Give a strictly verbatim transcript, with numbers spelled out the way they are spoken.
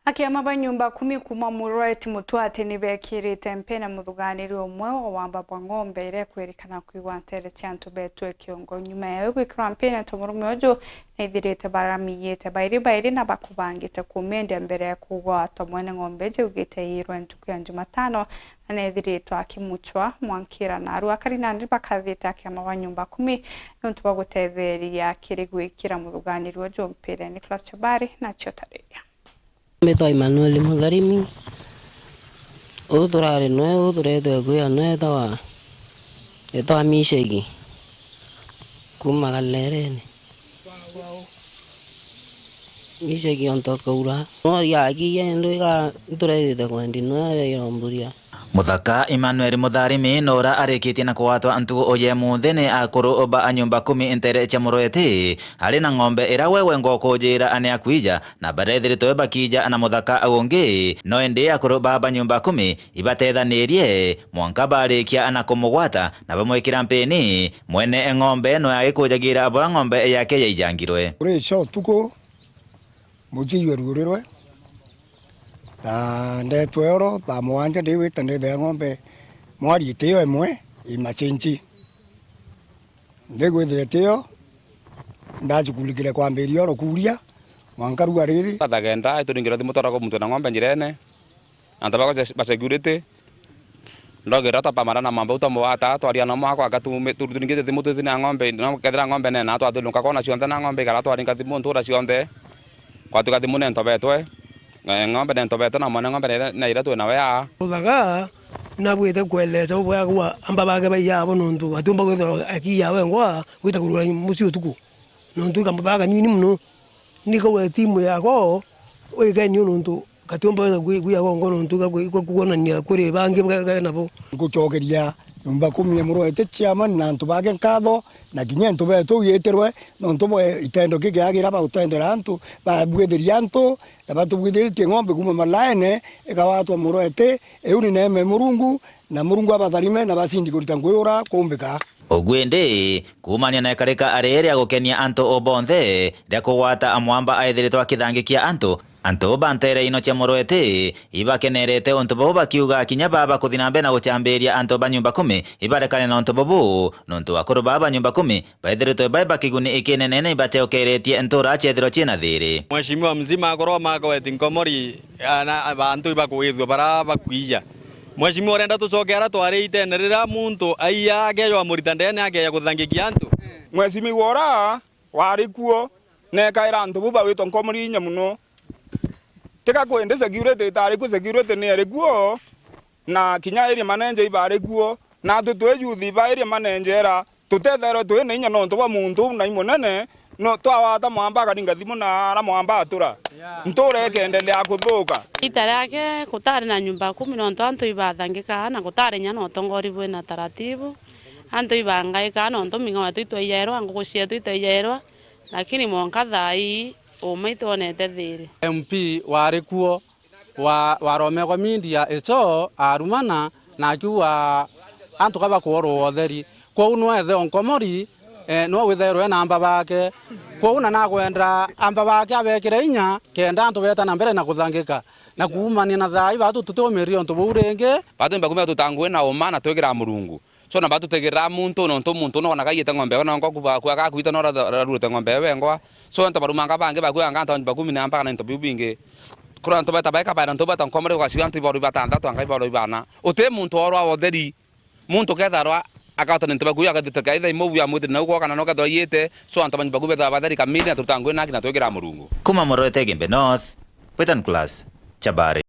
Akiama ba nyumba kumi kuuma Murweti Mutwati ni bekirite mpene muthuganiri umwe wa wamba bwa ng'ombe iria ikwirikana kwigwa nteere cia antu beetwe kiongo. Nyuma yawe gwikirwa mpene, nto murume uju neethirite baramiyite bairi bairi na bakubangite kumiendia mbere ya kugwatwa. Mwene ng'ombe iji augite iirwe ntuku ya Jumatano na neethiritwe akimuchwa mwankira naarua. Akari nandi bakathite akiama ba nyumba kumi niuntu bwa gutetheria kiri gwikira muthuganiri uju mpire. Nicholas Chabari nacio tariria. Mbitwa Emmanuel Mutharimi. Uu turari nwe, uu tureetwe kwia nwe etawa, etawa Misheki. Kuuma Galereni. Misheki onto kaura. No yakiye ndu iga, itureethite kwendi nwe iromburia. Muthaka Emmanuel Mutharimi nora arikitie na kugwatwa ntugu ya munthi ni akuru ba a nyumba kumi nteere cia Murweti, ari na ng'ombe ira we wengwa ukujira ni akwija, na bareethiritwe bakiija na muthaka ungi. No indi akuru ba ba nyumba kumi ibateethanirie mwanka barikia na kumugwata na bamwikira mpini. Mwene ng'ombe nwe agikujagira bura ng'ombe yake yaijangirwe. Kuri icio utuku, mucii jweruurirwe, na ndeetwe oro thaa mugwanja, ndigwita ndethea ng'ombe mwari itiyo imwe imacenji. Ndigwithia itiyo, ndacukulikire kwambiria oro kuuria, mwanka rua riri. Thagenda, ituringirwe thimu twaragwa muntu na ng'ombe njirene, antu bakwa ba security, ndogira twapamana na mamba utamwata, twaria na mwakwa, akatumi-, tu-, turingite thimu twiti na ng'ombe, no kethira ng'ombe nena, twathiruka kona cionthe na ng'ombe ikara, twaringa thimu ntura cionthe, kwatuka thimu nentobetwe, eh, ng'ombe nentobetwe na mwene ng'ombe na ira, na ira twi nawe aa. Uthaga, nabwite kueleza ubwega bwa amba bake baiya abo, nontu batiumba kwithirwa aki ya wengwa gwita kurura mucii utuku, nontu ikamuthaga kanini mono. Nikauga timu yako wikeni o nontu gatiumba witha kwi-, kwiya gongo nontu ga kwi-, ga kwonania kuri bangi ba-, ga nabo. Ngucokeria nyumba kumi ya Murweti chairman na antu bake nkatho, na kinya antu betu uyitirwe nontu bwa itendo kikiagira bagutendera antu, babwithiria antu, na batubwithiritie ng'ombe kuuma malaene, ikawatwa Murweti, iu ni neema ya Murungu, na Murungu abatharime na bacindi kurita ngugi uria kuumbika. Ugu indi, kuumania na ikarika ari ria gukenia antu o bonthe, ria kugwata amwamba aithiritwe akithangikia antu, antu ba nteere ino cia Murweti ibakenerete untu buu, bakiuga kinya baba kuthi na mbere na gucambiria antu ba nyumba kumi ibarekane na untu bubu, nontu akuru baa ba nyumba kumi baithiritwe bai bakiguni ikinenene ibateokeretie ntura ciethirwa ciina thiiri. Mheshimiwa mzima akorwa makaweti nkomori, ana, bantu ibakuithua bara bakwija. Mheshimiwa, urenda tucoke ara twari itene rira muntu aiya akeja amurita ndene akeja kuthangikia antu? Mheshimiwa ura wari kuo nekaira antu bu bawitwa nkomori inya mono. Tika kwindi security itari kuo, security ni eri kuo, na kinya area manager ibari kuo, na atu twi youth ba area manager era tutethairwe twi na inya nontu bwa muntu uu nai munene, no twawata mwamba akaringa thimu na ara mwamba atura. Ntura ikendelea kuthuka. Ita riake gutari na nyumba kumi nontu antu ibathangikaa na gutari inya na utongori bwina taratibu. Antu ibangaikaa nontu ming'ao yetu itwaiyairwa, nguku cietu itwaiyairwa, lakini mwanka thaa ii uma itwonete thiiri. M P wari kuo, wa-, waromegwa media ico arumana na akiuga antu ka bakuorwa utheri. Kwou nwethe o nkomori, eh, no withairwe na amba bake. Kwou na nakwenda amba bake abekire inya kenda antu beeta na mbere na kuthangika. Na kuumania na thaa ii batu tutiumirie untu buu ringi. Batu ni bakumia tutangui na uma na twikiraa Murungu. So, na batutegera muntu, nontu muntu nona kaiyite ng'ombe ewe nongo kuba, kwa gakuite no ra-, rarurite ng'ombe ewe engwa. So, antu barumanga bangi bakuanga antu bakumi na mpaka na into biu bingi. Kura antu beta baika baira antu beta nkomore gwacio antu ibaru batandatu anga ibaru ibana. Uti muntu orwa utheri. Muntu ketharwa akatana into bakuya akathiteka either imubu ya mwitiri na uko kana no kethwa yite. So, antu banyu baku beta batheri kamili na tutangwe naki na twekira Murungu. Kuma Murwete Gembe North, Wetan Class, Chabari.